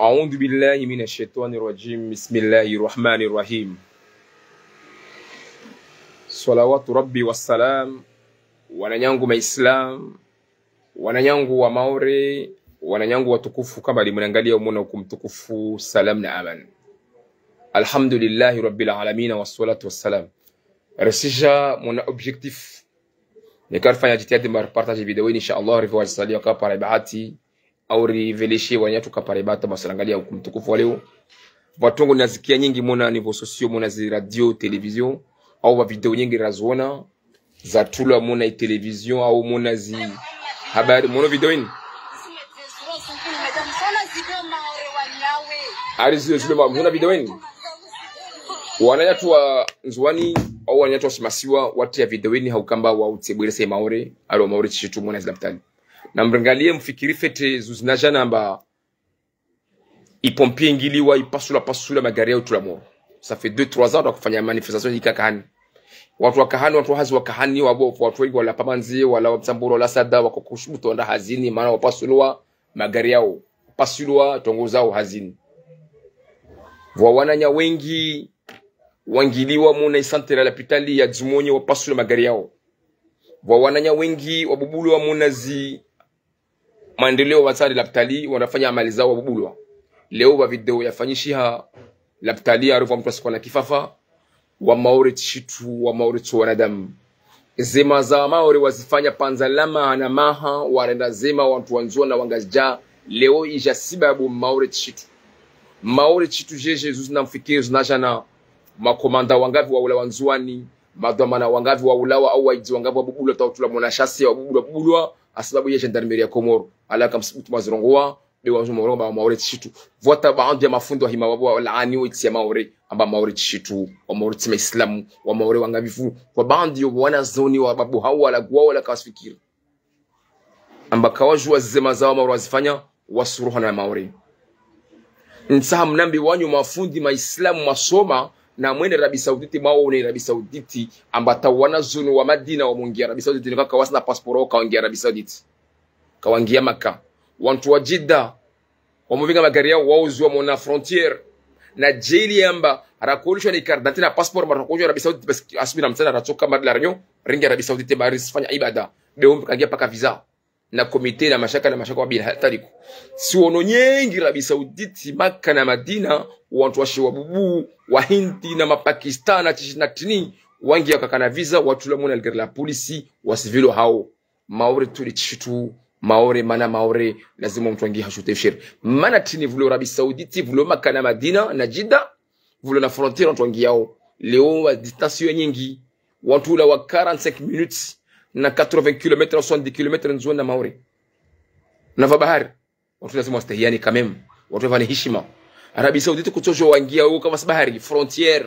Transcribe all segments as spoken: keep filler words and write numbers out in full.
أعوذ بالله من الشيطان الرجيم. بسم الله الرحمن الرحيم. صلوات ربي والسلام. Wananyangu Maislam, wananyangu wa Maore, wananyangu watukufu, kamba li munangalia umona uku mtukufu, salam na aman. Alhamdulillahi Rabbil Alamin, wassalatu wassalam. Risija muna objectif. Nika rifanya jitihadi mba ripartage video ini, insha Allah, rive wazisaliwa kapara bahati, au riveleshe wananyatru kapara bahati, mba wasangalia uku mtukufu wa leo. Pvatrongo na zikia nyingi muna nivo sosio, muna zi radio, télévision, au pva video nyingi raziona, zatulwa muna i télévision, au muna zi habari, muna video ini. Ari zile zile ma-, muna video ini. Wananyatru wa Ndzuani, au wananyatru wa shimasiwa, watria video ini, hau kamba wa utsebwelesa i Maore, alo Maore tsi shitru muna zi lapitali. Na mringalie mfikiri fete zuzina jana mba i pompier ingiliwa, ipasula pasula magari yao tula moro. Ça fait deux, trois ans, wakufanya manifestation yika Kahani. Wantru wa Kahani, wantru wa hazi wa Kahani, wabo, wantru wengi wala Pamandzi, wala wa Mtsamburo, wala Sada, wakokushubutu wanda hazini, mana wapasulwa magari yao. Pasulwa trongo zao hazini. Vwa wananya wengi, wangiliwa muna i centre ya lapitali ya Dzumonye, wapasulwa magari yao. Vwa wananya wengi, wabubulwa muna zi maendeleo wa tsari lapitali, wanafanya amali zao wabubulwa. Leo pva video yafanyishiha lapitali, arivwa mtru asikwa na kifafa, wa Maore tsi shitru, wa Maore tsi wanadamu. Zema za Maore wazifanya panza lama na maha, warenda zema wantru wa Ndzuani wangazidja, leo ija sibabu Maore tsi shitru. Maore tsi shitru jeje zuzina mfikiri zuna jana, makomanda wangavi waulawa Ndzuani, madhwamana wangavi waulawa, au waidzi wangavi wabubulwa, tautula mona shase, wabubulwa, bubulwa, hasibabu ya gendarmerie ya Komoro. Ala kamsubutu mazirongowa, be wanzu marongowa mba Maore tsi shitru. Vwata baadhi ya mafundi wa hima wabo walaani we ntsi ya Maore, amba Maore tsi shitru, wa Maore tsi Maislamu, wa Maore wangavivu. Kwa baadhi yo wanazioni wa babu hao wala guwa wala kawasifikiri. Amba kawajua zema za wa Maore wazifanya, wasuruha na Maore. Ntsaha mnambi wanyu mafundi Maislamu masoma, na mwende Arabie Saoudite, mwaone Arabie Saoudite, amba ta wanazioni wa Madina wamungia Arabie Saoudite, nika kawasina passeport wao kawangia Arabie Saoudite. Kawangia Maka. Wantru wa Jidda, wamuvinga magari yao, wauziwa mona frontière. Na jeli yamba, rakolishwa ni carte d'identité na passeport, mba rakolishwa Arabie Saoudite, parce que asubuhi na mtsana ratsoka mba de la Réunion, ringia Arabie Saoudite, mba risifanya ibada. Be umbi kangia paka visa. Na comité na mashaka na mashaka wa bila hatariku. Si wono nyengi Arabie Saoudite, Maka na Madina, wantru washe wa bubu, wa Hindi na ma Pakistan na tsi shitru na trini, wangia kakana visa, watula mona ligari la polisi, wa civil hao. Maore tsi shitru, Maore mana Maore, lazima mtru angi hashute ushiri. Mana trini vulo Arabie Saoudite, vulo Maka na Madina, na Jidda, vulo na frontière wantru wangiao. Leo wa distance yo nyingi, wantru ulawa quarante-cinq minutes, na quatre-vingts kilomètres, soixante-dix kilomètres Ndzuani na Maore. Na pva bahari. Wantru lazima wastahiane quand même. Wantru wavane hishima. Arabie Saoudite kutsojo wangia uka pvasi bahari, frontière.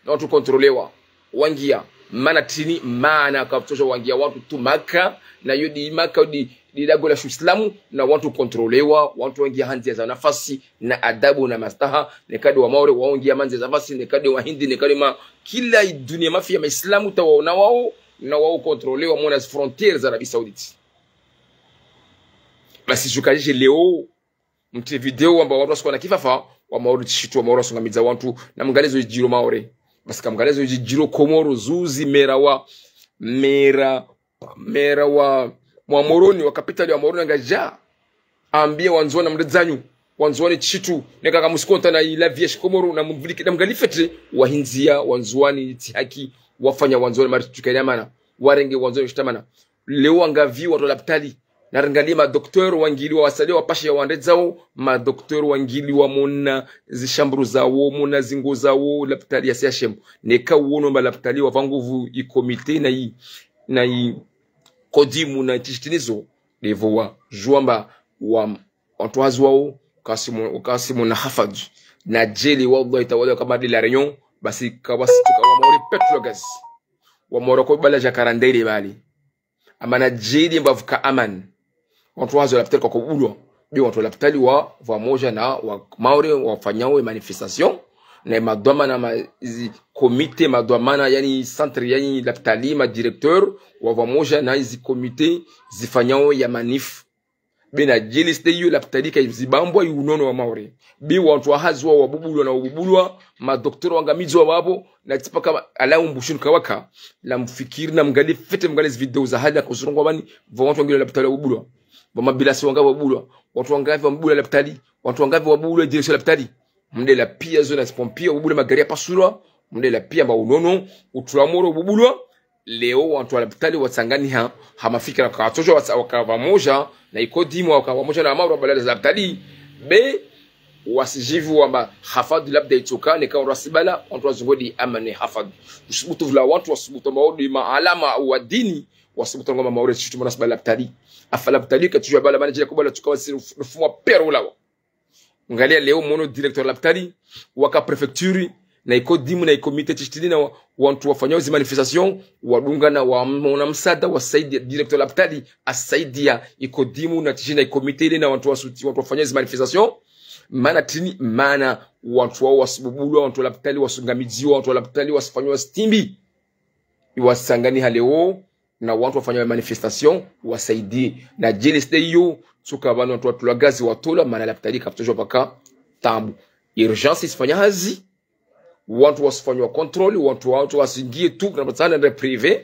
Na wantru contrôlewa. Wangia. Mana trini, mana kutsojo wangia wantru tu Maka, na yo di Maka di, di dago la shu Islamu, na wantru contrôlewa, wantru wangia ha ndzia za nafasi, na adabu na mastaha, neka de wa Maore, waongia ha ndzia za nafasi, neka de wa Hindi, neka de ma, kila i dunia mafi ya Maislamu ta waona wao, na wao contrôlewa mona zi frontières za Arabie Saoudite. Basi shuka jije leo, mtrie video wamba wantru wasikwa na kifafa, wa Maore tsi shitru, wa Maore wasungamidza wantru, na mngalizo ijiro Maore. Basi kamngalizo ijiro Komoro, zuzi mera wa, mera, mera wa, mwa Moroni, wa kapitali wa Moroni ngaja. Ambia wandzuani mndedzanyu, wandzuani tsi shitru, neka kamusikonta na ila vie ya shikomoro, na mumvulike, na mngali fete, wahindzia wandzuani tsi haki, wafanya wandzuani mari tsi shitru kaina mana, warenge wandzuani shitamana. Leo wangavi wantru wa lapitali, Na ringalie madocteur wangiliwa, wasaliwa pashe ya wandedzao, madocteur wangiliwa muna zishambru zawo, muna zingo zawo, lapitali ya C H M. Neka uono mba lapitali wa pvanguvu i comité na i, na i kodimu na tishitinizo, devo wa, juamba wa, wantru hazi wawo, kasimu, kasimu na hafadhu. Na djeli, wallahi, tawala kama de la Réunion, basi kawasi tuka wa Maore pétrole gaz. Wa Maore ko bala jacaranda ile bali. Ama na djeli mbavu ka amani. Wantru hazi wa lapitali kwa kubulwa. Be wantru wa lapitali wa, pvamoja na wa Maore wafanyao manifestation. Na madhwamana ma, zi comité madhwamana, yani centre, yani lapitali, ma directeur, wa pvamoja na izi comité zifanyao ya manif. Be na djeli site iyo lapitali ka zibambwa i unono wa Maore. Be wantru wa hazi wa wabubulwa na wabubulwa, madocteur wangamidzwa wapvo, na tsi paka ala umbushuni kawaka, na mfikiri na mngalie fete mngalie zi vidéo za hali ya kusurungwa bani, pvo wantru wangiliwa lapitali wabubulwa. Pvo mabilasi wanga wabubulwa, wantru wangavi wabubulwa lapitali, wantru wangavi wabubulwa direction lapitali. Mndela pia zo na zi pompier wabubulwa magari ya pasulwa, mndela pia mba unono, utula moro wabubulwa, leo wantru wa lapitali watsanganiha, ha mafikira katsojo watsa-, waka pvamoja, na i kodimu waka pvamoja na Maore wa bala za lapitali, be wasijivu wamba hafadhu labda itsoka, neka wantru wasibala, wantru wazungo di amani hafadhu. Usubutu vula wantru wasubutu amba wo de maalama wa dini, wasubutu ngoma Maore tsi shitru mwana sibala lapitali. Afa lapitali katsojo bala mana djela kubala tsuka wasi ruf-, rufumwa pero ulawa. Ngalia leo mono directeur lapitali, waka préfecture, na i kodimu, na i comité tishitini na wa, wantru wafanyao zi manifestation, wadungana wamona msada, wasaidia directeur lapitali, asaidia i kodimu, na tishitini na i comité ile na wantru wasuti, wantru wafanyao zi manifestation. Mana trini, mana wantru wao wasububulwa, wantru wa lapitali wasungamidziwa, wantru wa lapitali wasifanyao zi timbi. Iwatsanganiha leo, na wantru wafanya manifestation, wasaidie. Na djeli site iyo, tsuka pvanu wantru watulwa gazi watolwa, mana lapitali kapvutsojwa paka tabu. Urgence isifanya hazi, wantru wasifanywa contrôle, wantru, wantru wasingie tu, kuna patsana nda privé.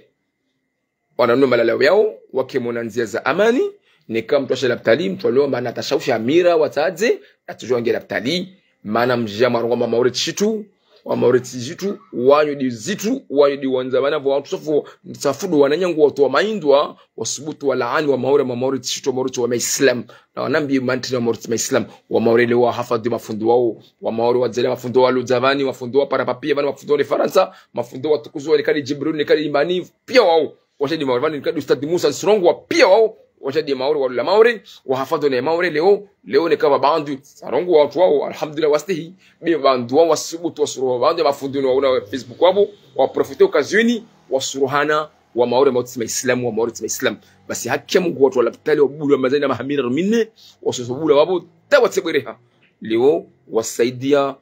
Wana numa lala yao, wake mona ndzia za amani, neka mntru ashe lapitali, mntru alio mana tashaushi amira, watsadze, atsojo wangie lapitali, mana mdjia mwarongoa amba Maore tsi shitru, wa Maore tsi shitru, wanyu di zitru, wanyu di wandza wana pvo wantru safu, safudu wananyangu watu wa maindwa, wasubutu walaani wa Maore, ma Maore tsi shitru, wa Maore tsi wa maislam. Na wanambie mantrini wa Maore tsi maislam. Wa Maore leo wahafadhu mafundi wao, wa Maore wadzele mafundi wa Ludzavani, mafundi wa Parapapia, vani mafundi wa Farantsa, mafundi wa Tukuzwa, nikali Jibril, nikali Imani, pia wao. Wajadi Maore, vani nikadi Ustadh Musa Nsirongo wa pia wao, wajadi Maore, walula Maore, wahafadhu ne Maore leo, leo neka pvabandru, sarongo wantru wao, alhamdulillah, wastehi, be bandru wao wasubutu wasuru, bandru ya mafundi wao na Facebook wapvo, waprofite occasion, wasuruhana, wa Maore, Maore tsi maislam, wa Maore tsi maislam. Basi haki ya Mungu wantru wa lapitali wabubulwa mazana mahamira rumine, wasusu bubulwa wapvo, ta watsebwereha. Leo, wasaidia,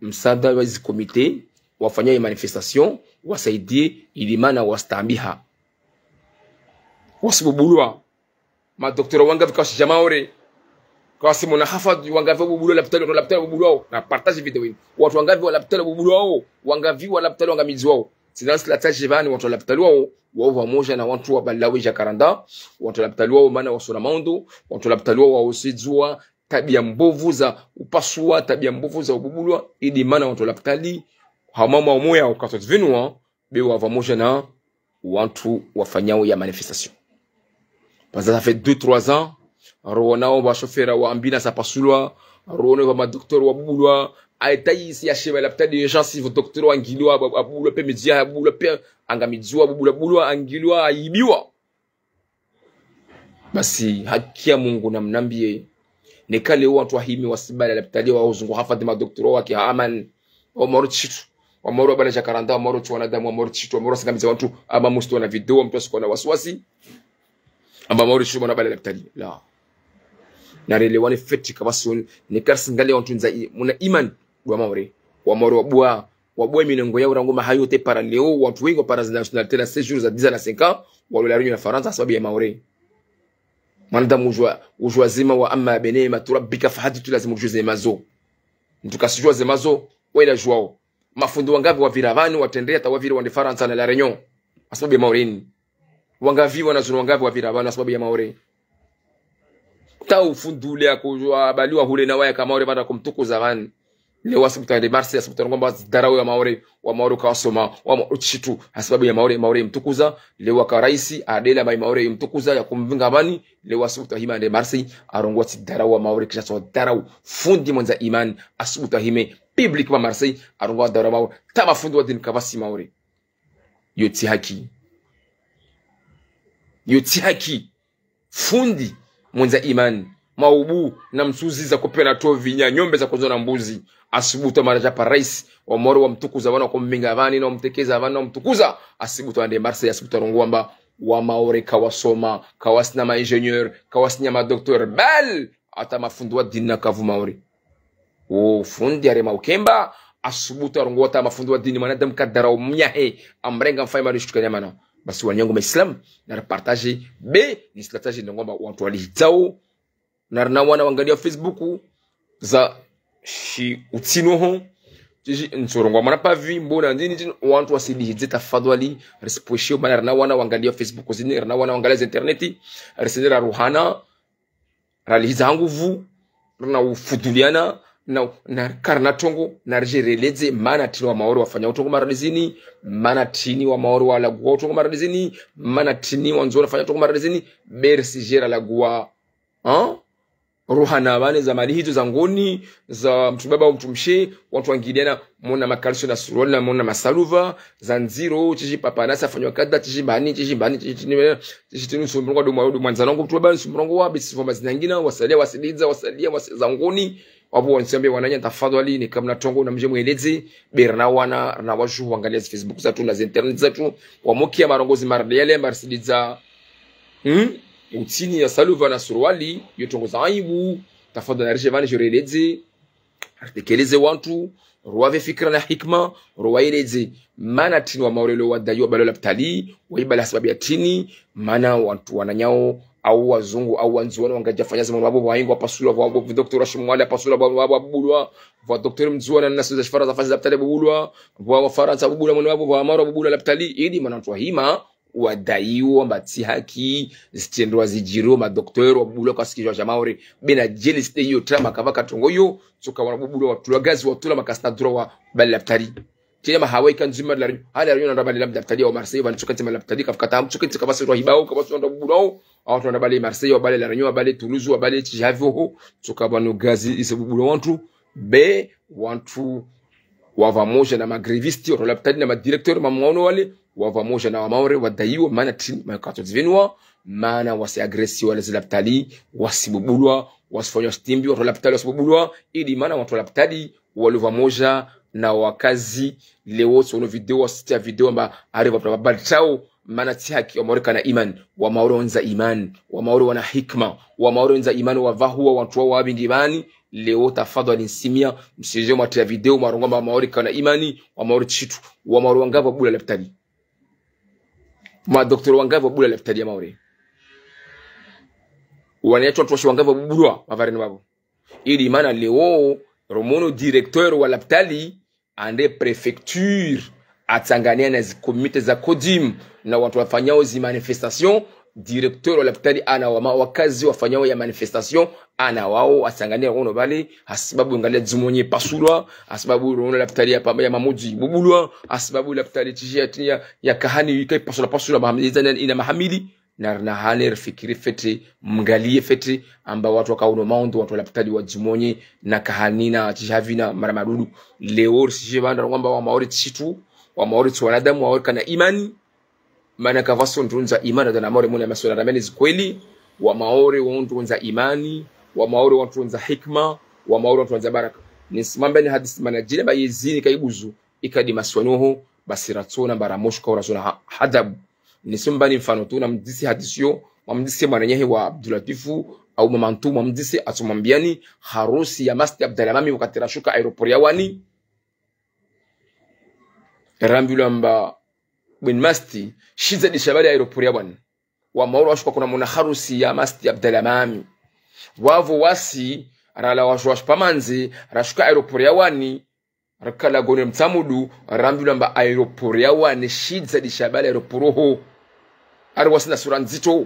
msada wa zi comité, wafanya ye manifestation, wasaidie, ili mana wastaambiha. Wasububulwa. Madocteur wangavi kawashija Maore. Kawasi mona hafadhu wangavi wabubulwa lapitali, wantru wa lapitali wabubulwao. Na partage vidéo ini. Wantru wangavi wa lapitali wabubulwao. Wangavi wa lapitali wangamidziwao. Tsi nasi latsaje vani wantru wa lapitali wao. Wao pvamoja na wantru wa balawe jacaranda. Wantru wa lapitali wao mana wasona maondo. Wantru wa lapitali wao wausidzwa tabia mbovu za upasua, tabia mbovu za ububulwa, ili mana wantru wa lapitali, hamama omoya ukatwa tsi pvinu wa, be wa pvamoja na wantru wafanyao ya manifestation. Parce que ça fait deux, trois ans, rowonao pva shofera wa ambulance apasulwa, rowonao pva madocteur wabubulwa, aita isi ya sheba lapitali urgence, pvo docteur wangiliwa, abubulwa pe midzia, abubulwa pe angamidziwa, abubulwa, abubulwa, angiliwa, ayibiwa. Basi, haki ya Mungu namnambie. Neka leo wantru wahimi wasibala lapitali wao uzungu hafadhi madocteur wake ha amani. Wa Maore tsi shitru. Wa Maore wa bala jacaranda, wa Maore tsi wanadamu, wa Maore tsi shitru, wa Maore wasingamiza wantru, ama mustu wana vidéo, mntru asikuwa na wasiwasi. Amba Maore tsi shitru mana bala lapitali. La. Na relewane feti kabasi woni, neka risingalie wantru ndza i, muna imani, wa Maore. Wa Maore wabua, wabua minongo ya urangu mahayo te para leo, wantru wengi wapara zi nationalité na séjour za dix ans na cinq ans, walula Réunion na Farantsa, sababu ya Maore. Mwanadamu ujua, ujua zema wa amma bi ni'mati rabbika fahaddith, lazimu ujue zema zo. Mntru kasijua zema zo, wela juao. Mafundi wangavi wavira vani, watrendea ta wavira wande Farantsa na La Réunion. Asababu ya Maore ini. Wangavi wanazuoni wangavi wavira vani, asababu ya Maore. Ta ufundi ule akujua baliwa hule na waya ka Maore vanda kumtukuza vani. Leo asubutu ande Marseille, asubutu arongoa amba zidharau ya Maore, wa Maore kawasoma, wa Maore tsi shitru, hasibabu ya Maore, Maore imtukuza. Leo waka raisi, adela mai Maore imtukuza, ya kumvinga vani. Leo asubutu ahime ande Marseille, arongoa tsi dharau wa Maore, kisha tsi dharau. Fundi mwendza imani, asubutu ahime, public wa Marseille, arongoa dharau Maore. Tama fundi wa dini kavasi Maore. Yo tsi haki. Yo tsi haki. Fundi mwendza imani, maubu na msuzi za kopela tovi, nya nyombe za kozo na mbuzi. Asubutu amara ja pa raisi, wa Maore wamtukuza vana, kumvinga vani, na wamtekeza vana, na wamtukuza. Asubutu ande Marseille, asubutu arongoa amba wa Maore kawasoma, kawasina ma ingénieur, kawasina ma docteur, bal, ata mafundi wa dini na kavu Maore. O fundi arema ukemba, asubutu arongoa ata mafundi wa dini, mwanadamu kadharau mnyahe, amrenga mfai mari shtukanya mana. Basi wanyangu ma Islam, na reportage be, ni reportage ndongoa amba wantru walihidzao, na rina wana wangaliao Facebook, za shi utsino ho, tsi shi ntsorongoa mwana pavi, mbona ndini tsi, wantru wasilihidze tafadhali, risipweshe, mana rina wana wangaliao Facebook zini, rina wana wangaliao interneti, risendera ruhana, ralihidza ha nguvu, rina ufuduliana, na, na karina trongo, na rijereledze, mana trini wa Maore wafanya utrongo maradizini, mana trini wa Maore walagua utrongo maradizini, mana trini wa Ndzuwani wafanya utrongo maradizini, be risijera lagua, ha? Ruhana vane za malihidzo za ngoni, za mtru baba au mtru mshe, wantru wangiliana, mona makalisho na suruali na mona masaluva, za ndziro, tsi shi papa nasa afanywa kadha, tsi shi mbani, tsi shi mbani, tsi shi trini, tsi shi trini, nsumrongoa ndo mwa, ndo mwandzani wangu, mtru baba nsumrongoa, be sivoma zinangina, wasalia, wasilidza, wasalia, wasi-, za ngoni, wapvo wantsiambe wananya tafadhali, ni kamna trongo, na mje mweledze, be rina wana, rina wadjuhu, wangalia zi Facebook zatru, na zi internet zatru, wamokia marongozi marde yale, marisilidza, hmm? Utsini ya saluva na suruali, yo trongo za aibu, tafadhali na rije vani joreledze, ritekeleze wantru, ruwave fikira na hikma, ruwaeledze, mana trini wa Maore leo wadaiwa bale lapitali, waibale hasibabu ya trini, mana wantru wananyao, au wazungu, au wandzuwani wangadja fanya zimwe wapvo, waingo wapasula, wa, wa, docteur Hashim Mwali apasula, wa, wa, wabubulwa, wa docteur Mndzuwani na nasi za shifara za fasi za lapitali bubulwa, wa, wa Farantsa bubulwa, mwana wapvo, wa Maore bubulwa lapitali, ili mana wantru wahima, wadaiwa amba tsi haki, zitrendwa zijiro, ma docteur wabubulwa kwa sikizwa ja Maore, be na jeli site iyo trama kavaka trongo iyo, tsoka wana bubulwa watulwa gazi, watulwa makasina dura wa bale lapitali. Tena mahawa ika ndzima la Réunion, hala Réunion na bale lapitali ya Marseille, vani tsoka ndzima lapitali, kafika tamu, tsoka ndzima kavasi rwa hibao, kavasi rwa bubulwao, au tsoka bale Marseille, wa bale la Réunion, wa bale Toulouse, wa bale tsi shi havi ho, tsoka vanu gazi, ise bubulwa wantru, be, wantru, wa vamoja na magrévistes, wa lapitali na madirecteur, mamwaono wale, wa vamoja na wa Maore, wadaiwa, mana trini, mana katso zivenwa, mana wasi agresi wale zi lapitali, wasibubulwa, wasifanywa stimbi, wa lapitali wasibubulwa, ili mana wantru wa lapitali, wali vamoja na wakazi, leo tsono video, wasitia video amba, ari vapura babali tsao, mana tsi haki, wa Maore kana imani, wa Maore wandza imani, wa Maore wana hikma, wa Maore wandza imani, wavahuwa wantru wao wavingi vani, leo tafadhali nsimia, msije mwatria video, mwarongoa amba wa Maore kana imani, wa Maore tsi shitru, wa Maore wangapvo bula lapitali. Ma docteur wangapvo bula lapitali ya Maore. Wananyatru wantru washi wangapvo bubulwa, mavareni vapvo. Ili mana leo, romono directeur wa lapitali, ande préfecture, atsangania na zi comité za CODIM, na wantru wafanyao zi manifestation, directeur wa lapitali ana wa ma-, wakazi wafanyao ya manifestation, ana wao, atsangania wono vale, hasibabu ngalia Dzumonye pasulwa, hasibabu rono lapitali ya pamba ya Mamodzi bubulwa, hasibabu lapitali tsi shi ya, ya, ya Kahani yika ipasula pasula mahamili, ina mahamili, na rina hale rifikiri fete, mngalie fete, amba wantru waka uno maondo, wantru wa lapitali wa Dzumonye, na Kahani na tsi shi havi na Maramadudu. Leo risije vanda rongwa amba wa Maore tsi shitru, wa Maore tsi wanadamu, wa Maore kana imani, mana kavasi wantru wandza imani, dana Maore muna maswala rameni zikweli, wa Maore wantru wandza imani, wa Maore wantru wandza hikma, wa Maore wantru wandza baraka. Nisimambeni hadisi mana jile ba yezini kaibuzu, ikadi maswanoho, basi ratsona mbara moshu ka uratsona ha-, hadabu. Nisumbani mfano tu, na mdzise hadisi yo, mamdzise mwananyahe wa Abdulatifu, au mamantu, mamdzise atsumambiani, harusi ya Masti Abdallah Mami wakati rashuka aéroport ya Wani. Rambilwa amba, bwin Masti, shidza disha bale aéroport ya Wani. Wa Maore washuka kuna muna harusi ya Masti Abdallah Mami. Wapvo wasi, rala washu washu pamandzi, rashuka aéroport ya Wani, rakala gone Mtsamudu, rambilwa amba aéroport ya Wani, shidza disha bale aéroport ho. Ari wasi na sura ndzito.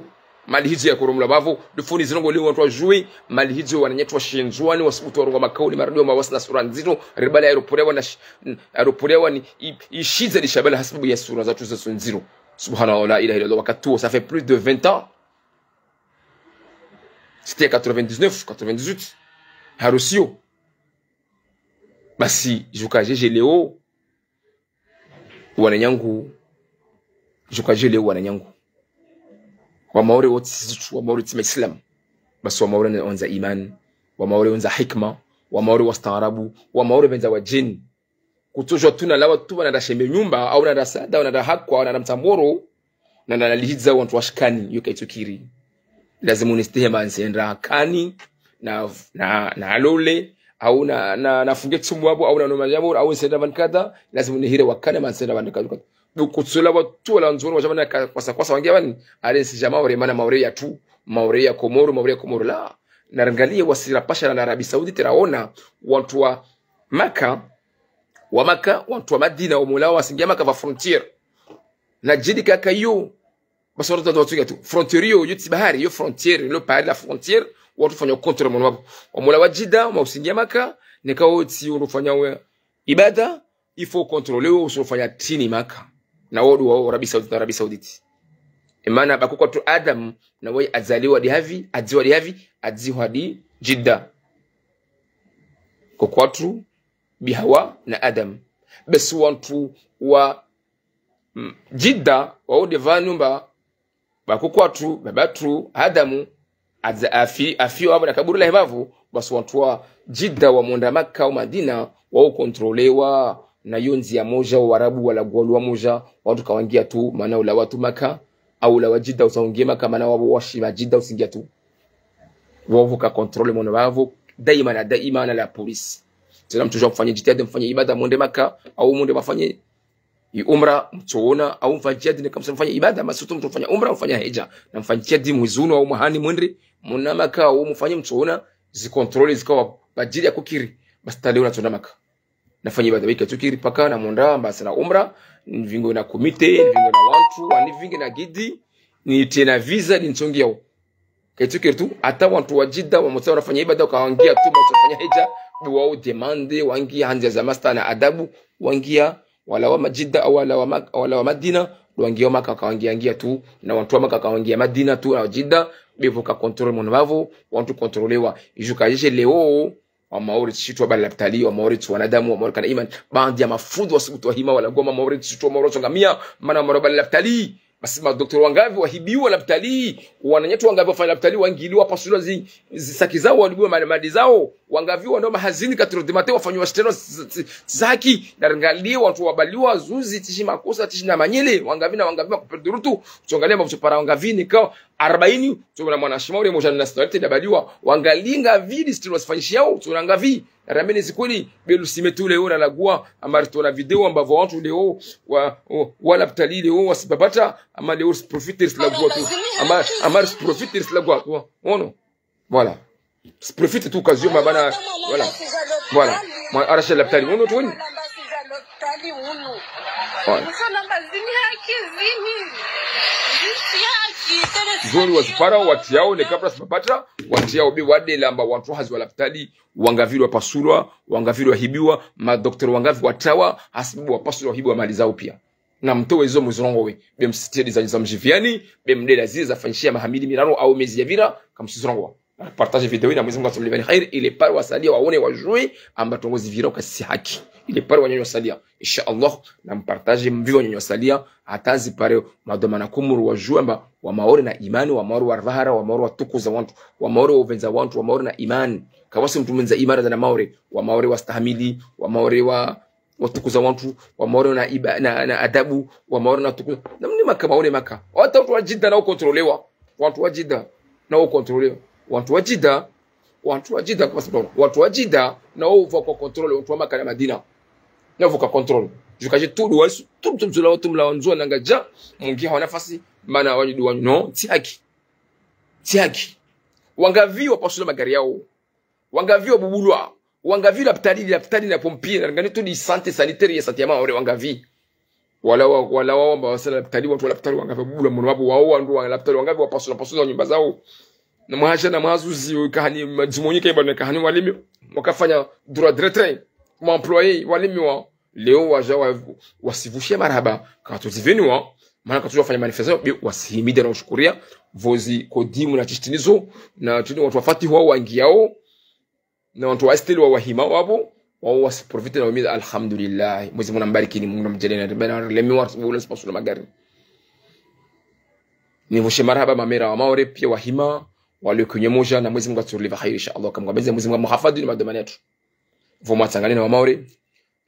Mali hizo ya koromla bavo, dufuni zinongo leo wantru wajue, mali hizo wananyatru wa Shindzuani, wasubutu warongoa makauli, maradi wa mawasi na sura ndzito, ribala ya rupurewa na sh-, n-, ya rupurewa ni i-, ishiza lishabala hasibu ya sura zatru za sundziro. Subhanallah, la ilaha illallah, wakati wo, ça fait plus de vingt ans. C'était quatre-vingt-dix-neuf, quatre-vingt-dix-huit. Harusio. Basi, juka jeje leo, wananyangu, juka jeje leo, wananyangu. Wa Maore wote sisi tu, wa Maore tsi ma Islam. Basi wa Maore na onza iman, wa Maore onza hikma, wa Maore wastaarabu, wa Maore benza wa djeni. Kutsojua tu na lawa tu wana ndashembe nyumba, au na ndasada, au na ndahakwa, au na ndamtsamboro, na na lihidza wantru washikani, yo kaitsukiri. Lazimu nistehe ma nsenda kani, na, na, na alole, au na, na, na funge tsumu wabo, au na noma yabo, au nsenda vankada, lazimu nihire wakane ma nsenda vankada. Dukutsola watu wala nzoro wajamana ka-, kwasa kwasa wangia vani, ale nsi ja Maore, mana Maore ya tu, Maore ya Komoro, Maore ya Komoro la. Na rangalie wasira pasha na Arabie Saoudite raona, wantru wa Maka, wa Maka, wantru wa Madina, wa mula wasingia Maka va frontière. Na jidi kaka yo, basi wantru tatu watsuka tu. Frontière yo, yo tsi bahari, yo frontière, lo pari la frontière, wantru fanya contrôle mwana wapo. Wa mula wa Jida, wa usingia Maka, neka wo tsi ufanya we ibada, il faut contrôler wo usofanya tini Maka. Na wodu wa Arabie Saoudite, na Arabie Saoudite. Emana bakukwatru Adam, na waye adzaliwa di havi, adziwa di havi, adzihwa di Jida. Kukwatru, bi Hawa na Adam. Basi wantru wa, mm, Jida, wao de vanu mba, bakukwatru, babatru, Adamu, adza-, afi-, afiwa abo na kaburi la hebavu, basi wantru wa Jida wa monda Maka au Madina, wao contrôlewa, na yo ndzia moja, wa Warabu wala gwalwa moja, wantru kawangia tu, mana ula watu Maka, au ula wa Jida usaungie Maka, mana wabo washi ma Jida usingia tu. Wao vuka contrôle mwana wavo, daima na daima na la police. Tsena mtsujua mfanye jitihadi, mfanye ibada, mwende Maka, au mwende mafanye i umra, mtsoona, au mfanye jitihadi, neka msa mfanye ibada, masutu mtso mfanye umra, mfanye hija. Na mfanye jitihadi mwezi unu, au mwahani mwende, muna Maka, au mfanye mtsoona, zi contrôle, zikawa badjiri ya kukiri, basi tale una tsona Maka. Nafanye ibada wika tsukiri paka na monda, mbasa na umra, nivinge na comité, nivinge na wantru, wanivinge na guide, nitrie na visa, di ntsongiao. Kaitsukiri tu, hata wantru wa Jida, wa motsa wanafanya ibada, wakawangia tu, motsa wanafanya hija, bi wao demande, wangia ha ndzia za masta na adabu, wangia, wala wa Majida, wala wa Ma-, wala wa Madina, wangia wa Maka, wakawangia, ngia tu, na wantru wa Maka, wakawangia Madina tu, na wa Jida, bevo ka contrôle mwana wavo, wantru contrôlewa. Ijuka jeje leo, wa Maore tsi shitru wa bala lapitali, wa Maore tsi wanadamu, wa Maore kana iman. Baadhi ya mafundi wasubutu wahima wala goma Maore tsi shitru wa Maore tsongamia, mana Maore bala lapitali. Basi ma docteur wangavi wahibiwa lapitali, wananyatru wangavi wafanya lapitali, wangiliwa pasulwa zi, zi saki zao, walibiwa ma-, mali zao, wangavi wandao mahazini quatre heures du matin wafanywa shitendo si, si, si haki, na rangalie wantru wabaliwa zuzi, tsi shi makosa, tsi shi na manyele, wangavi na wangavi makuperdurutu, tsongalia mba kutsopara wangavi nika, arbaini, tsona mwana shimauri moja na sitini na sita nabaliwa, wangalie ngavi di sitini wasifanyishiao, tsona ngavi, ramene zikoni, belu sime tu leo na lagua, amari tsona video amba vo wantru leo, wa, wa, wa lapitali leo, wasibabata, ama leo siprofite silagua tu, ama, ama siprofite silagua tu, ono. Voilà. Siprofite tu occasion, mabana, voilà. Voilà. Mwa arashe lapitali, ono tu. Voilà. Zoni wazipara, watriao, ne kabla sibapatra, watriao be wade lamba wantru hazi wa lapitali, wangavi lwa pasulwa, wangavi lwa hibiwa, ma docteur wangavi watrawa, hasibu wa pasulwa hibiwa mali zao pia. Na mtowe zo muzirongowe, be msitedi za, za mjiviani, be mdela ziza fanyishia mahamili miraru au mezi ya vira, kamsizirongowa. Partage video ina Mwenyezi Mungu atsumlipvani khair, ile pare wasalia waone wajue, amba trongo zivira uka si haki. Ile pare wanyanyo wasalia. Insha Allah, na mpartage mvivi wanyanyo wasalia, hata zipare madhwamana Komoro wajue amba wa Maore na imani, wa Maore wa rivahara, wa Maore watukuza wantru, wa Maore wa uvenza wantru, wa Maore na imani. Kawasi mtru mwenza imani za na Maore, wa Maore wastahamili, wa Maore wa, watukuza wantru, wa Maore na iba-, na, na adabu, wa Maore na tukuza. Na mni Maka, Maore Maka. Hata wantru wa Jida na ukontrolewa. Wantru wa Jida na ukontrolewa. Wantru wa Jida, wantru wa Jida, kwa sababu wantru wa Jida na uvuka contrôle, wantru wa Maka na Madina. Na uvuka contrôle. Juka je tudu wa su, tudu tumzula watu mla wanzua nangaja, mungi hawa nafasi, mana wanyu du wanyu. No, tsi haki. Tsi haki. Wangavi wa pasula magari yao. Wangavi wa bubulwa. Wangavi lapitali, lapitali na pompier, na ngani tu di santé sanitaire ya santé ya Maore, wangavi. Wala wa-, wala wao amba wasala lapitali, wandru wa lapitali wangapvi wabubulwa mhono wapvo, wao wandru wa lapitali wangapvi wapasula, pasula nyumba zao. Na mwahasha na mwazuzi, kahani madjumonyika ibana kahani walimi, wakafanya droit de retrait, ma employés, walimi wa, leo waja wa, wasivushe marahaba, katsuzivini wa, mana katsuja fanya manifestation, be wasihimida na ushukuria, pvo zi kodimu na tshitinizo, na tshini wandru wafatihu wa wangiao, na wandru wa esteli wa wahima wapvo, wao wasiprofite na wahimiza, alhamdulillah. Mwezi Mungu nambarikini, Mungu namdjalie na ribena, relemi wa, wala sipasula magari. Nivushe marahaba mamera wa Maore, pia wahima, walio kwenye moja, na Mwezi Mungu atsuriliva khairi, insha Allah. Kamwe Mwezi Mungu amuhafadhi ni madhwamana yatru. Pvo mwatsangane na wa Maore.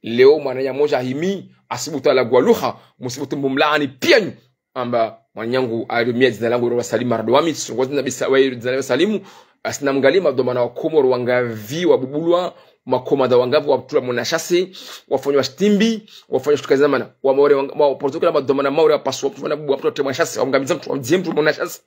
Leo mwananya moja himi, asibutu alagua lugha, musibutu mumlaani pianyu. Amba, mwananyangu, alumia dzina langu ro wasalimu marado wami, tsongozi na bisa, wa dzina la wasalimu, asi namngalie madhwamana wa Komoro wangapvi wabubulwa, makomanda wangapvi watulwa mhono ya chasse, wafanywa shitimbi, wafanywa shituka zamana, wa Maore, wa, wa, protokole madhwamana Maore, wapasua mtru wana bubu, wapasua temwa chasse, wamngamiza mtru, wamdjie mtru mhono ya chasse.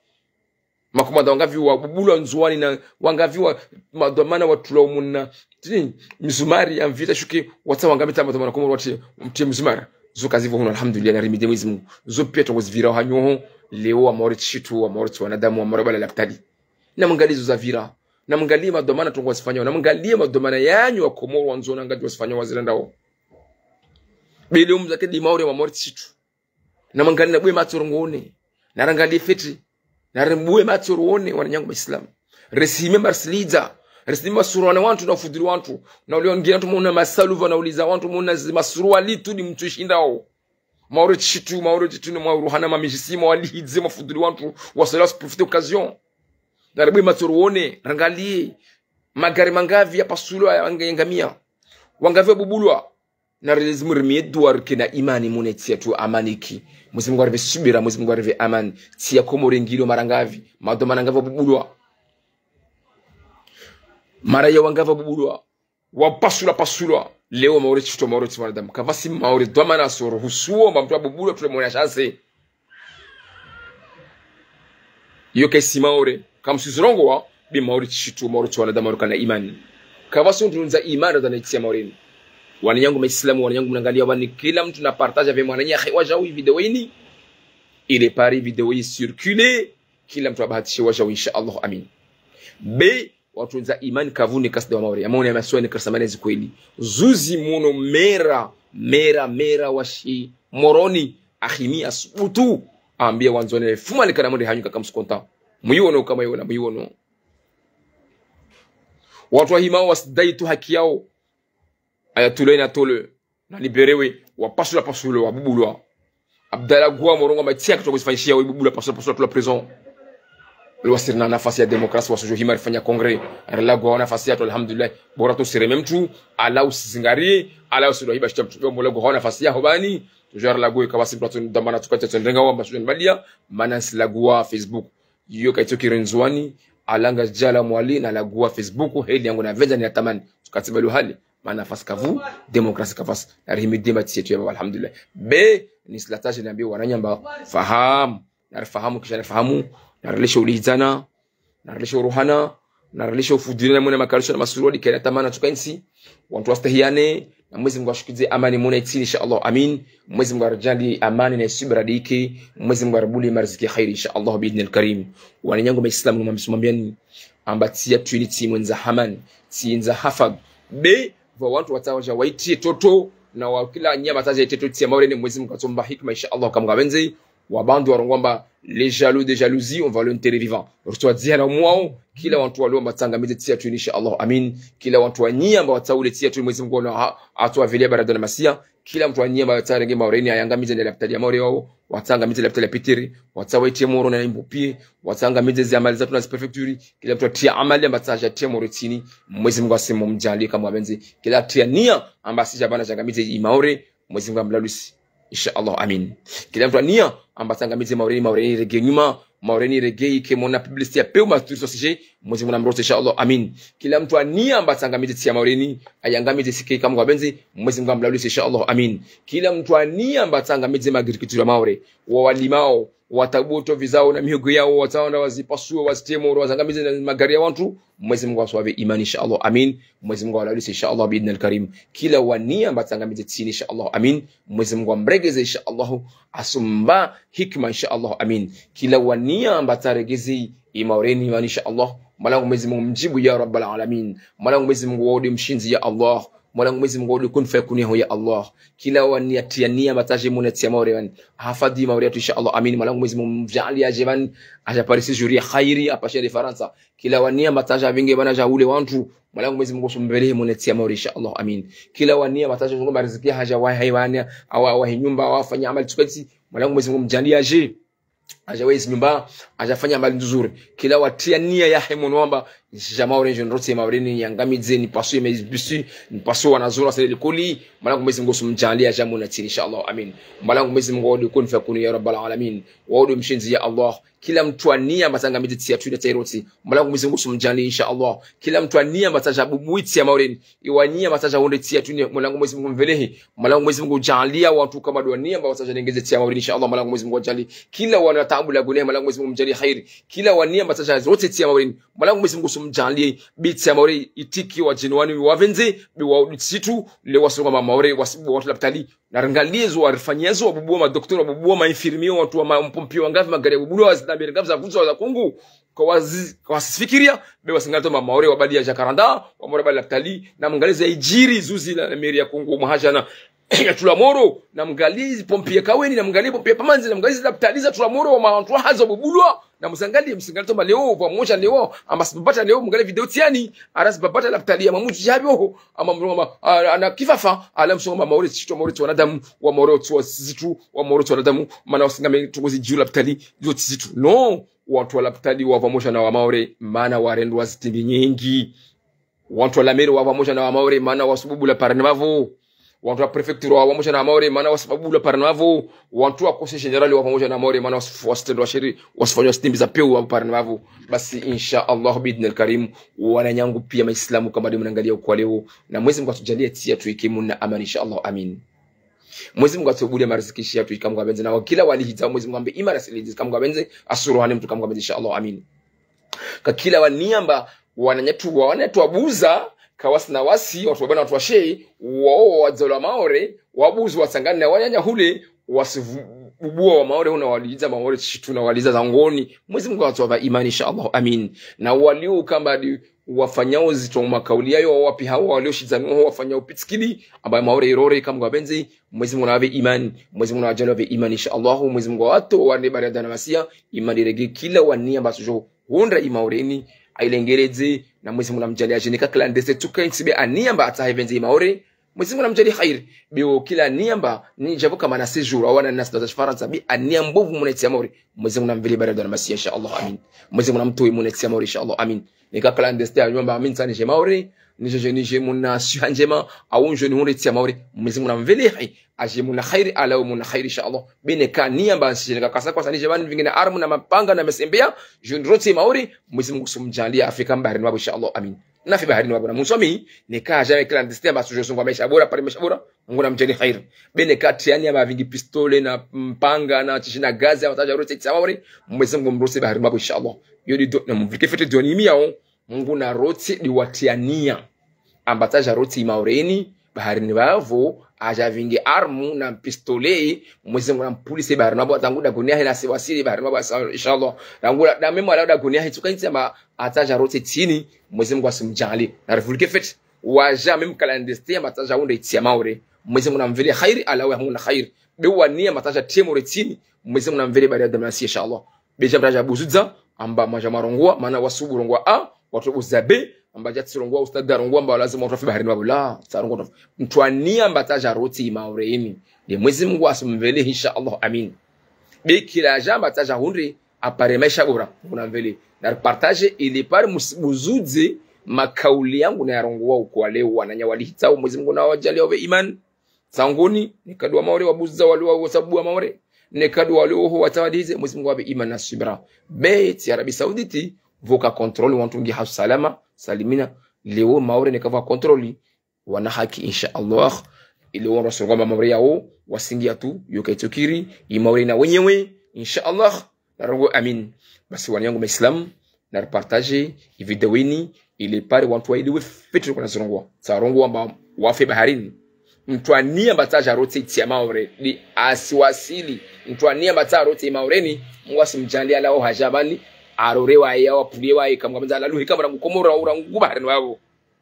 Makomanda wangapvi wabubulwa Ndzuwani na wangapvi wa madhwamana watulwa mhono, tini, mizumari ya mvita shuke, watsa wangamiza madhwamana Komoro watsi, mtie mizumari. Zo kazivo hunu, alhamdulillah, na rimide Mwezi Mungu. Zo pia tsongozi vira hanyoho, leo wa Maore tsi shitru, wa Maore tsi wanadamu, wa Maore bala lapitali. Namngalie zo zavira. Namngalie madhwamana tsongozi fanyao. Namngalie madhwamana yanyu wa Komoro wandzo na ngadjo wasifanyao wazirandao. Be leo mzake di Maore wa Maore tsi shitru. Namngalie na bwe matso rongone. Narangalie feti. Naribue matso rone, wananyangu Maislamu. Resihime marsilidza. Resihime masuruwane wantru na ufudhuli wantru. Na ulio ngira wantru mhono masaluva na uliza wantru mhono zi masuruwali tu di mtru ishindao. Maore tsi shitru, Maore tsi shitru ni mwa uruhana mamijisi, mwa walihidze, mafudhuli wantru, wasala siprofite occasion. Naribue matso rone, rangalie. Magari mangapvi yapasulwa ya, yangamia. Wangapvi wabubulwa. Na rilazimu rimie dua rike na imani mhono ntsi yatru amani ki. Mwezi Mungu aripve subira, Mwezi Mungu aripve amani. Ntsi ya Komoro ngilo mara ngapvi, madhwamana ngapvi wabubulwa. Maraya wangapvi wabubulwa. Wapasula pasulwa. Leo Maore tsi shitru, Maore tsi wanadamu. Kapvatsi Maore dhwamana soro husuo, amba mtru abubulwa, atulwe mhono ya chasse. Iyo kaisi Maore. Kamsizirongoa, be Maore tsi shitru, Maore tsi wanadamu, Maore kana imani. Kapvatsi mtru ndza imani, ndza na ntsi ya Maore ni. Wananyangu Maislamu, wananyangu mnangalia wani, kila mtru na partage avec mwananya, he wajau video ini. Il est pari video yi circule. Kila mtru abahatishe wajau, insha Allah, amin. Be, wantru ndza imani kavuni kasida wa Maore. Yamaone ya masiwani karisa mana zi kweli. Zuzi mhono mera, mera, mera wa shi Moroni. Ahimi asubutu. Ambia wandzone fuma likana mwende hanyu kaka msikonta. Muiwono kama iwona, muiwono. Wantru wahima wasidai tu haki yao. Ayatullah ina tole. Na libérewe, wapasula pasulwa, wabubulwa. Abdallah Gua Morongo, ma ntsi yake tsongozi fanyishiha, wabubulwa, pasula, pasula, atulwa prison. Leo wasirina nafasi ya démocratie, wasujo hima rifanya congrès. Rilagua nafasi yatru, alhamdulillah. Bora tu sireme mtru, ala usizingarie, ala usilwa hiba shita mtru, mbo lagua nafasi yaho bani. Tujo rilagua, kapvatsi mtru atsu dhwamana tsuka tsu ndrenga wa masujo nibalia, mana nsilagua Facebook. Iyo kaitso kiri Ndzuwani, alanga djala Mwali, nalagua Facebook, heli yangu na venza ni atamani. Tsuka tsibalu hali, mana nafasi kavu, démocratie kapvatsi. Narihimi dema ntsi yatru ya baba, alhamdulillah. Be, nisilataje nambi wananya amba, fahamu. Narifahamu, kisha narifahamu, narileshe ulidzana, narileshe uruhana, narileshe ufudhuli na mwana makarisho na masuruwali, kena tamana tsuka ntsi. Wantru wastahiane, na Mwezi Mungu ashukidze amani mhono ntsi, insha Allah, amin. Mwezi Mungu aridjaanlie amani na isubira dike, Mwezi Mungu aribule mariziki khairi, insha Allah, bi idhnil karim. Wananyangu Maislamu, numwambiso mwambiani, amba ntsi yatru ini ntsi mwendza amani, ntsi ndza hafadhu. Be, pvo wantru watsawaja waitie toto, na wa kila nyama tsaja itie toto ntsi ya Maore ni Mwezi Mungu atsomba hikima, insha Allah, kamwe ngapvendze, wabandru warongoa amba, les jaloux de jalousie, on va l'enterrer vivant. Rutsowadziha na umwao, kila wantru walio amba watsangamize ntsi yatru ini, insha Allah, amin. Kila wantru wanyia amba watsaule ntsi yatru ini, Mwezi Mungu wana ha-, atsowavelia barado na masiya. Kila mtru wanyia amba watsarenge Maore ini, ayangamize ne lapitali ya Maore wao, watsangamize lapitali ya Pitiri, watsawaitie moro na imbo pia, watsangamize zi amali zatru na zi préfecture. Kila mtru atia amali amba tsaja tia moro ntsini, Mwezi Mungu asimumdjaanlie kamwe ngapvendze. Kila atia nia amba asija bana ajangamize i Maore, Mwezi Mungu amlalusi. Insha Allah, amin. Kila mtru ania amba atsangamize Maore ini, Maore ini iregee nyuma, Maore ini iregee ike mona publicité ya peu ma touriste sujet, Mwezi Mungu namrotse, insha Allah, amin. Kila mtru ania amba atsangamize ntsi ya Maore ini, ayangamize sike kamwe ngapvendze, Mwezi Mungu amlalusi, insha Allah, amin. Kila mtru ania amba atsangamize ma agriculture ya Maore, wa walimao, watabuo tovi zao na mihogo yao, watsaonda wazipasue, wazitemoro, wazangamize na magari ya wantru. Mwezi Mungu asuwapve imani, insha Allah. Amin. Mwezi Mungu awalawulise, insha Allah, biidhnil karim. Kila waniya mbatsa angamize tsini, insha Allah. Amin. Mwezi Mungu amregeze, insha Allah. Asumba hikima, insha Allah. Amin. Kila waniya mbatsa regeze imaureni imani, insha Allah. Mwanangu Mwezi Mungu mjibu, ya Rabbal Alamin. Mwanangu Mwezi Mungu waude mshindzi, ya Allah. Mwanangu Mwezi Mungu waude kun fayakun yaho, ya Allah. Kila waniya tiya niya mbatsa aje muna tsiya maure wani. Hafadhi maure yatru, insha Allah. Amin. Mwanangu Mwezi Mungu mjaaliye aje wani. Aja Paris jour ya khairi, apashe de Farantsa. Kila waniya mbatsa aje avinge bana aja ule wantru. Mwanangu Mwezi Mungu usumvelehe muna tsiya maure, insha Allah. Amin. Kila waniya mbatsa aje zungu mariziki aja wahe haiwani, awa, awahe nyumba, awafanya amali tsuketsi. Mwanangu Mwezi Mungu mjaaliye aje. Aja wezi nyumba, aja fanya amali ndzuzuri. Kila watiya niya yahe mwono wamba, ntsija maure njo nirotse maureni, niangamize, nipasue mezi bisi, nipasue wanazona wasende likoli. Mwanangu Mwezi Mungu usumjaaliye aja muna tsini, insha Allah. Amin. Mwanangu Mwezi Mungu waude kun fayakun ya Rabbal Alamin. Waude mshindzi, ya Allah. Kila mtru aniya mbatsa angamize tsiya tru ne tsairotse. Mwanangu Mwezi Mungu usumjaaliye, insha Allah. Kila mtru aniya mbatsa aje abubui tsiya maureni. Iwaniya mbatsa aje ahundre tsiya tru ne, Mwanangu Mwezi Mungu mvelehe. Mwanangu Mwezi Mungu ujaaliya wantru kama dua niya mbatsa aje nengeze tsiya maureni, insha Allah. Mwanangu Mwezi Mungu ajaaliye. Kila wana taabu la guniya, Mwanangu Mwezi Mungu mjaaliye khairi. Kila waniya mbatsa aje rotse tsiya maureni. Mwanangu Mwezi Mungu usumjaaliye. Be tsiya maure itiki wadjeni wani wavendze, be waudi tsitru, le wasonga mamaure, wasibu wantru lapitali. Na ringaliye zo, warifanye zo, wabubua madoktora, wabubua mainfirmier, wantru wa ma-, mpompier wangavi, magari ya bubulwa, wazina mbere ngavi za vuzo, za kungu. Kwa wazi-, kwa wasifikiriya, be wasingato mamaure, wabaliya jacaranda, wamaure bali lapitali, na mngaliye za ijiri, zuzi la meri ya kungu, mwahajana, ya tula moro, na mngaliye zi pompier Kaweni, na mngaliye pompier Pamanzi, na mngaliye zi lapitali za tula moro, wa mantru wa haza bubulwa, na mzangaliye, msingalie toma leo, pvamwedja leo, amba sibabata leo, mngaliye video tsiyani, ara sibabata lapitali ya mamutsu jabioho, amba mrongo ma, a, ana kifafa, ala msongo mamaure tsitru, maure tsi wanadamu, wamaure tsi wazitru, wamaure tsi wanadamu, mana wasingame tukozi jiu lapitali, yo tsizitru. No, wantru wa lapitali wa pvamwedja na wamaure, mana warendwa zitimbi nyengi. Wantru wa la mairie wa pvamwedja na wamaore, mana wasububula parani pvavo. Wantru wa préfecture wa pvamwedja na wamaore, mana wasububula parani pvavo. Wantru wa conseil général wa pvamwedja na wamaore, mana wasi-, wasitrendwa sheri, wasifanywa zitimbi za pewu wa parani pvavo. Basi, insha Allah, biidhnil karim, wananyangu piya maislamu kama de munangaliya ukwaleo. Na Mwezi Mungu atujaaliye tsiya tru ike muna amani, insha Allah, amin. Mwezi Mungu atubuliye mariziki shiya tru ika Mungu apvendze na wakila walihidza Mwezi Mungu ambe imara silihidza ika Mungu apvendze, asuruhane mtru ika Mungu apvendze, insha Allah, amin. Kakila waniya mba, wananyatru wa, wananyatru wabuza, kawasina wasi, wantru wabana wantru washe, wao wadzalwa maore, wabuzi watsangani na wananya hule, wasibubua wamaore, huna walidza maore, shitru na walidza zangoni. Mwezi Mungu atuwapve imani, insha Allah, amin. Na walio kamba di wafanyao zitru makauli yayo, wapi hawa, walio shidzani ho, wafanyao pitsikili, amba maore irore, ika Mungu apvendze, Mwezi Mungu nawapve imani, Mwezi Mungu nawajaaliye wapve imani, insha Allah, Mwezi Mungu watowe warende bari ya dana masiya, imani irege kila waniya mba tsujo hundra imaoreni, ailengeledze, na Mwezi Mungu namjaaliye ajeni ka clandestin tsuka intsi be aniya mba atsaha ipvendze imaore, Mwezi Mungu namjaaliye khairi, be wo kila niya mba, nijapvo kama na séjour, awana na sida za Farantsa, be aniya mbovu muna tsiya maore, Mwezi Mungu namvelehe bari ya dana masiya, insha Allah, amin. Mwezi Mungu namtowe muna tsiya maore, insha Allah, amin. Neka clandestin anyamba amin tsani je maore, nije je nije muna siha njema, au njo nihundre tsiya maore, Mwezi Mungu namvelehe, aje muna khairi, alawe muna khairi, insha Allah. Be neka niya mba ntsije neka kasa kwasa nije pvanu vingine armu na mapanga na masembeya, je nirotse maore, Mwezi Mungu usumjaaliye afe ka baharini pvapvo, insha Allah, amin. Nafe baharini pvapvo na msomi, neka aja me clandestin mba tsujo songa maesha bora, pare maesha bora, Mungu namjaaliye khairi. Be neka tiya niya mba vingi pistolet na mpanga na tishina gazi, amba tsaja rotse tsiya maore, Mwezi Mungu mrotse baharini pvapvo, insha Allah. Yo di do, na mvulike fete doni imi yao, Mungu narotse di watiya niya. Amba tsaja rotse imaoreni, baharini pvapvo, aja vingi armu na pistolet, Mwezi Mungu nampulise baharini pvapvo, atangu dagoni yahe nasi wasili baharini pvapvo, insha Allah. Rangu la, da mema la dagoni yahe tsuka intsi amba atsaja rotse tsini, Mwezi Mungu asimjaaliye. Na rivulike fete. Waja même clandestin amba atsaja hundre tsiya maore, Mwezi Mungu namvelehe khairi, alawe hamuna khairi. Be waniya amba atsaja tiye maore tsini, Mwezi Mungu namvelehe bari ya dana masiya, insha Allah. Be jambo raja buzudza, amba mwaja marongoa, mana wasubu rongoa a, wantru buza be, amba jatsi rongoa, ustadh rongoa, amba lazima wantru wafe baharini pvapvo, la, tsa rongoa wantru wafe. Mtru aniya amba atsaja rotse imaoreni, de Mwezi Mungu asumvelehe, insha Allah, amin. Be kila aja amba atsaja hundre, apare maesha bora, Mungu namvelehe. Na repartage, ili pare mus-, buzudze, makauli yangu nayarongoa ukwaleo, wananya walihitsao, Mwezi Mungu nawajaaliye wapve imani. Tsangoni, neka di wamaore wabuza wali wa wasabu wa maore. Neka di wali oho watawadize, Mwezi Mungu wapve imani na subira. Be tsi Arabie Saoudite, pvoka contrôle wantru ngi ha salama, salimina, leo maore neka pvoka contrôle, wana haki, insha Allah. Ile wandru wasonga mamaore yao, wasingia tu, yo kaitsokiri, imaore na wenyewe, Insha Allah, narongowe amin. Basi wananyangu maislamu, naripartage ivideo ini, ili pare wantru waelewe fitri kuna zirongowa. Tsarongowa amba wafe baharini. Mntru aniya amba tsaja rotse itsi ya Maore, ndi asiwasili. Mntru aniya amba tsaja rotse Maoreni, Mungu asimdjaanlie halawa hadja pvanu, arore waye, apvulie waye, kamwe kamwe ndjalaluhi, kamwe rangu Komori, au rangu baharini wapvo.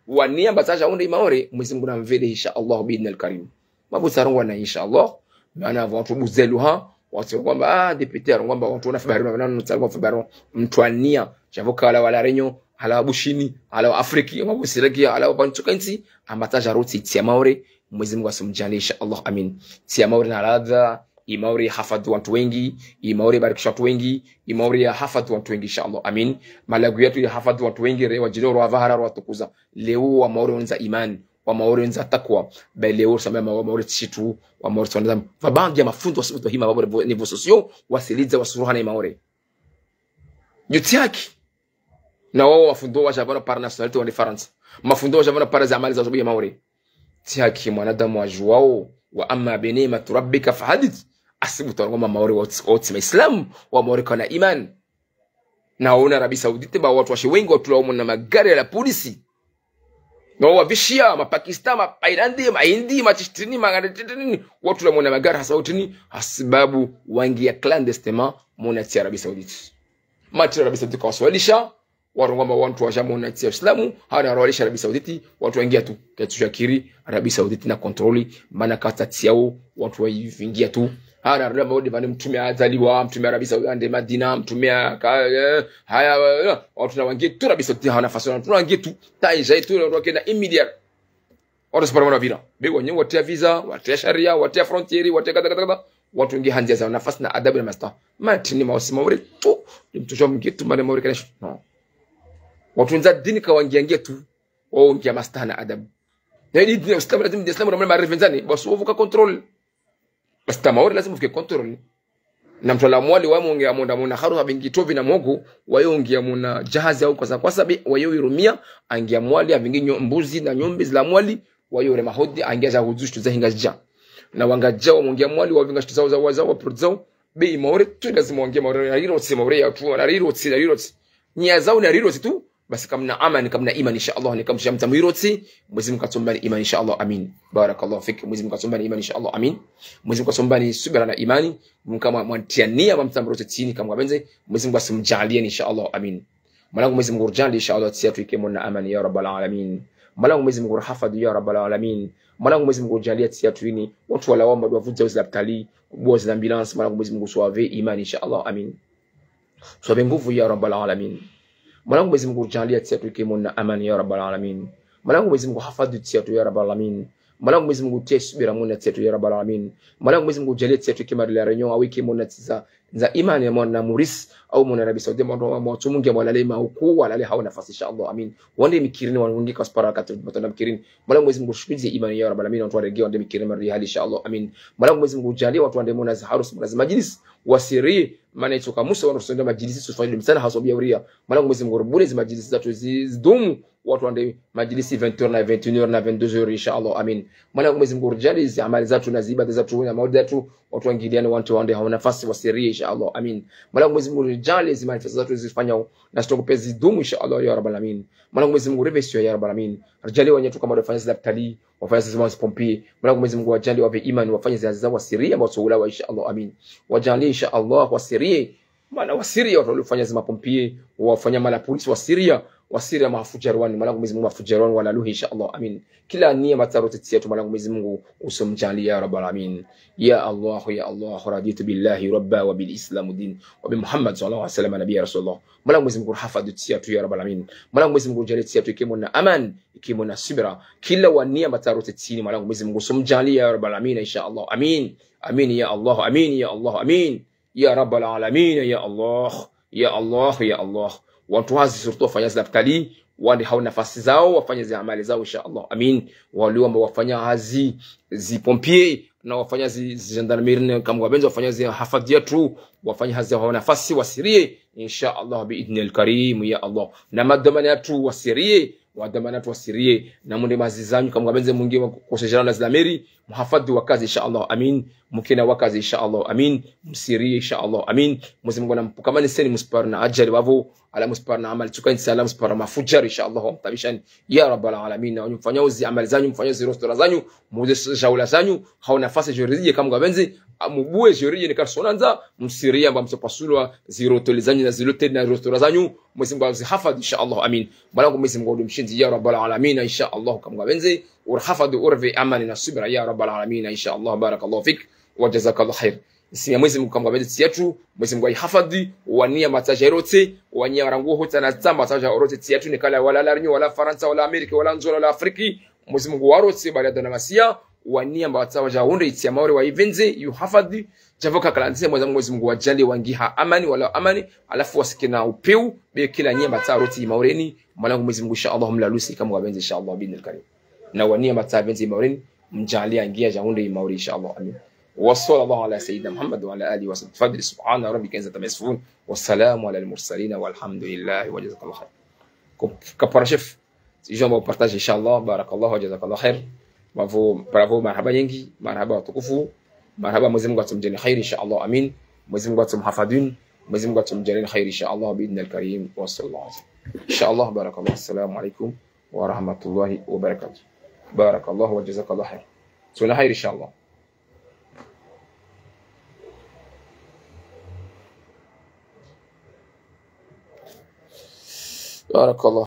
Waniya amba tsaja hundre Maore, Mwenyezi Mungu namvele, insha Allah, bi idhnil karim. Mapvo tsarongowa na insha Allah. Mana pvo wantru buzeluha, wantru kwamba, ah, député, arongowa amba wantru wanafe baharini, wana nutsarongowa fe baharini. Mntru aniya, djapvo kala wala Réunion, halawa Bushini, halawa Afrique, halawa Bushiraki, halawa pvanu tsuka ntsi, amba tsaja rotse itsi ya Maore, Mwenyezi Mungu asimdjaanlie, insha Allah, amin. Itsi ya Maore na ladha, i Maore ya hafadhu wantru wengi, i Maore ya barikisha wantru wengi, i Maore ya hafadhu wantru wengi, insha Allah, amin. Malago yatru ya hafadhu wantru wengi, re wadjino rwapvahara rwatukuza. Leo wa Maore wandza imani, wa Maore wandza takwa, be leo sambe ma-, wa Maore tsi shitru, wa Maore tsi wanadamu. Pvwa baadhi ya mafundi wa, wa hima wa Maore vo-, niveau sociaux, wasilidza wasuruhana i Maore. Yo tsi haki. Na wao mafundi wadja pvanu para nationalité wende Farantsa. Mafundi wadja pvanu para ze amali za uzubi ya Maore. Tsi haki mwanadamu wadjuwao, wa amma bi ni'mati rabbika fahaddith. Asibu tsarongowa amba Maore wotsi, wotsi maislamu, wa Maore kwana imani. Na wona Arabie Saoudite ba wantru washe wengi watulwa muna magari ya la polisi. Na wao wapvishia, ma Pakistan, ma Thailand, ma Hindi, ma Tishitini, ma Ngandetitini, watulwa muna magari hasa utini, hasibabu wangiya clandestinement muna ntsi ya Arabie Saoudite. Matri Arabie Saoudite kawaswalisha, warongowa amba wantru wadja muna ntsi ya Islamu, hana rawalisha Arabie Saoudite, wantru wangiya tu, ketsu shakiri, Arabie Saoudite na contrôle, mana katsatsiyawo, wantru wayivingiya tu. Hana rawalisha amba wode pvanu mtrume azaliwa, mtrume Arabie Saoudite, ande Madina, mtrume aka-, eh, haya, eh, wantru na wangiye tu Arabie Saoudite, hana façon, wantru na wangiye tu, taija tu, wantru wakena immédiat. Wantru sipara wana pvira. Be wanyu watia visa, watia sharia, watia frontière, watia kadha, kadha, kadha. Wantru nge handzia za nafasi na adabu na mastaha. Matrini mawasi Maore tu. Ni mtru sho mnge tu mane Maore kana shu. No. Wantru ndza dini kawangia nge tu. Wao ngia mastaha na adabu. Na hili dini ya Uislamu, lazima dini ya Uislamu, ramwe marevenzani. Basi wavuka contrôle. Basi ta Maore lazima uvuke contrôle. Na mtru ala Mwali waye mwonge amwonda muna haru ha bingi tovi na mwogo, waye wonge amuna jahazi au kwasa kwasa be, waye wirumia, angia Mwali, avingi nyo-, mbuzi na nyombe zila Mwali, waye ure mahodi, angia ja hudzu shitru za hinga ja. Na wanga ja wa mwonge Mwali, wavinga shitru zao za waza, wa produzao, be i Maore, tu lazima wangia Maore, na riro tsi Maore ya tu, na riro tsi, na riro tsi. Nya zao na riro tsi tu, basi kamna amani, kamna imani, insha Allah, ni kamsha mtsamu irotsi, Mwenyezi Mungu katsombani imani, insha Allah, amin. Barakallahu fik, Mwenyezi Mungu katsombani imani, insha Allah, amin. Mwenyezi Mungu katsombani subira na imani, mkama mwantiania wa mtsamu irotsi tsini, kamwe kapvendze, Mwenyezi Mungu asimdjaanlie, insha Allah, amin. Mwanangu Mwenyezi Mungu ridjaanlie, insha Allah, ntsi yatru ike muna amani, ya Rabbal Alamin. Mwanangu Mwenyezi Mungu rihafadhi, ya Rabbal Alamin. Mwanangu Mwenyezi Mungu ridjaanlie ntsi yatru ini, wantru wala wamba dwa vudza uzi lapitali, kubuwa uzi ambulance, Mwanangu Mwenyezi Mungu swave imani, insha Allah, amin. Swave nguvu ya Rabbal Alamin. Mwanangu Mwenyezi Mungu ridjaanlie ntsi yatru ike muna amani ya Rabbal Alamin. Mwanangu Mwenyezi Mungu hafadhi ntsi yatru ya Rabbal Alamin. Mwanangu Mwenyezi Mungu tie subira muna ntsi yatru ya Rabbal Alamin. Mwanangu Mwenyezi Mungu ridjaanlie ntsi yatru ike mari la Réunion, au ike muna ntsi za, za imani ya mwana Maurice, au muna Arabie Saoudite, mwana, mwana tsumungi ya mwalale ma huku, walale hawo nafasi, insha Allah, amin. Wande mikirini, wande wengi kaspara katru, matanda mikirini. Mwanangu Mwenyezi Mungu shukudze imani ya Rabbal Alamin, wantru warege, wande mikirini mari hali, insha Allah, amin. Mwanangu Mwenyezi Mungu ridjaanlie, wantru wande muna zi harus, muna zi majlis, wasiri, mana itsoka musa wanu rusonda majilisi sufanya msana haso biya uriya. Mwanangu Mwenyezi Mungu rubure zi majilisi zatru zi-, zidumu. Wantru wande majilisi vingt heures na vingt et une heures na vingt-deux heures, insha Allah. Amin. Mwanangu Mwenyezi Mungu ridjaanlie zi amali zatru na zi ibada zatru na maulid zatru. Wantru wangiliane wantru wande hawo nafasi wasiriye, insha Allah. Amin. Mwanangu Mwenyezi Mungu ridjaanlie zi manifestation zatru zifanyao. Na sitoko pe zidumu, insha Allah, ya Rabbal Alamin. Mwanangu Mwenyezi Mungu revesio, ya Rabbal Alamin. Ridjaanlie wanyatru kama wafanya zi lapitali, wafanya zi pompier. Mwanangu Mwenyezi Mungu wadjaanlie wape imani, wafanye zi hazi za wasiriya, mba watsoulawa, insha Allah, amin. Wadjaanlie, insha Allah, wasiriye. Mana wasiriya, wantru wafanya zi mapompier, wafanya mala polisi wasiriya, wasiriya mafujarwani, Mwanangu Mwenyezi Mungu mafujarwani, walaluhi, insha Allah, amin. Kila niya matsarote ntsi yatru, Mwanangu Mwenyezi Mungu, usomdjaanlie, ya Rabbal Alamin. Ya Allah, ya Allah, رضيت بالله ربا وبالإسلام دينا وبمحمد صلى الله عليه وسلم نبيا رسول الله. Mwanangu Mwenyezi Mungu hafadhi ntsi yatru, ya Rabbal Alamin. Mwanangu Mwenyezi Mungu ridjaanlie ntsi yatru ike muna amani, ike muna subira. Kila waniya matsarote ntsini, Mwanangu Mwenyezi Mungu usomdjaanlie, ya Rabbal Alamin, insha Allah. Amin. Amin, ya Allah, amin, ya Allah, amin. Ya Rabbal Alamin, ya Allah. Ya Allah, ya Allah. Wantru hazi surtout wafanya zi lapitali, wande hawo nafasi zao, wafanya zi amali zao, insha Allah. Amin. Wale wamba wafanya hazi, zi pompier, na wafanya zi, zi gendarmerie, ne kamwe kapvendze wafanya zi hafadhi yatru, wafanya hazi hawo nafasi wasiriye, insha Allah, bi idhnil karim, ya Allah. Na madhwamana yatru wasiriye, wadhwamana watru wasiriye, na mwende mazi zanyu, kamwapvendze mwingi wa conseil général na zila mairie, muhafadhi wakazi, insha Allah, amin. Mkena wakazi, insha Allah, amin. Msiriye, insha Allah, amin. Mwenyezi Mungu nampvukamaniseni, msipare na ajali wapvo, wala msipare na amali tsuka insi, wala msipare na mafujari, insha Allah, wamtabishani. Ya Rabbal Alamin, na wanyu mfanyao zi amali zanyu, mfanyao zi restaurant zanyu, muze shahula zanyu, hau nafasi djoridiye kamwapvendze, amubuwe djoridiye ni karisonandza, msiriye amba msopasulwa, zi hoteli zanyu na zi hoteli na restaurant zanyu, Mwenyezi Mungu azihafadhi, insha Allah, amin. Mwanangu, Mwenyezi Mungu ndo mshindzi, ya Rabbal Alamin, insha Allah, kamwapvendze, urihafadhi, uripve amani na subira, ya Rabbal Alamin, insha Allah, barakallahu fik, wa jazakallahu khair. Isimi ya Mwenyezi Mungu kamwapvendze ntsi yatru, Mwenyezi Mungu ayihafadhi, waniya matsaha djarotse, waniya warangu hotana tsamba matsaha djarotse ntsi yatru, nikala wala La Réunion, wala Farantsa, wala Amerika, wala Nzola, wala Afriki, Mwenyezi Mungu warotse, bali adona masiya, waniya matsaha djahundre itsi ya Maore wayipvendze, yuhafadhi, djapvo kakala ntsi, Mwenyezi Mungu, Mwenyezi Mungu wadjaanliye wangiha amani, wala amani, halafu wasikena upvewu, be kila niya matsaha rotse Maoreni, mwanangu Mwenyezi Mungu, insha Allah, mlalusi kamwapvendze, insha Allah, bi idhnil karim. Na waniya matsaha pvendze Maoreni, mdjaanliye angiya djahundre Maore, insha Allah. Amin. وصلى الله على سيدنا محمد وعلى آله وصحبه. تفضل، سبحان ربك رب العزة عما يصفون. وسلام على المرسلين والحمد لله وجزاك الله خير. Ko-, kapara chef. Ijo amba upartage, insha Allah. Barakallahu wa jazakallahu khair. Bravo, bravo, marahaba nyingi, marahaba watukufu. Marahaba, Mwenyezi Mungu atsumdjaanliyeni khairi, insha Allah. Amin. Mwenyezi Mungu atsumhafadhini. Mwenyezi Mungu atsumdjaanliyeni khairi, insha Allah, bi idhnil karim. Wa sallallahu alaihi wasallam. Insha Allah, barakallah. Assalamu alaikum wa rahmatullahi wa barakatuh. Barakallahu wa jazakallahu khair. Tsuna khair, insha Allah. Barakallah.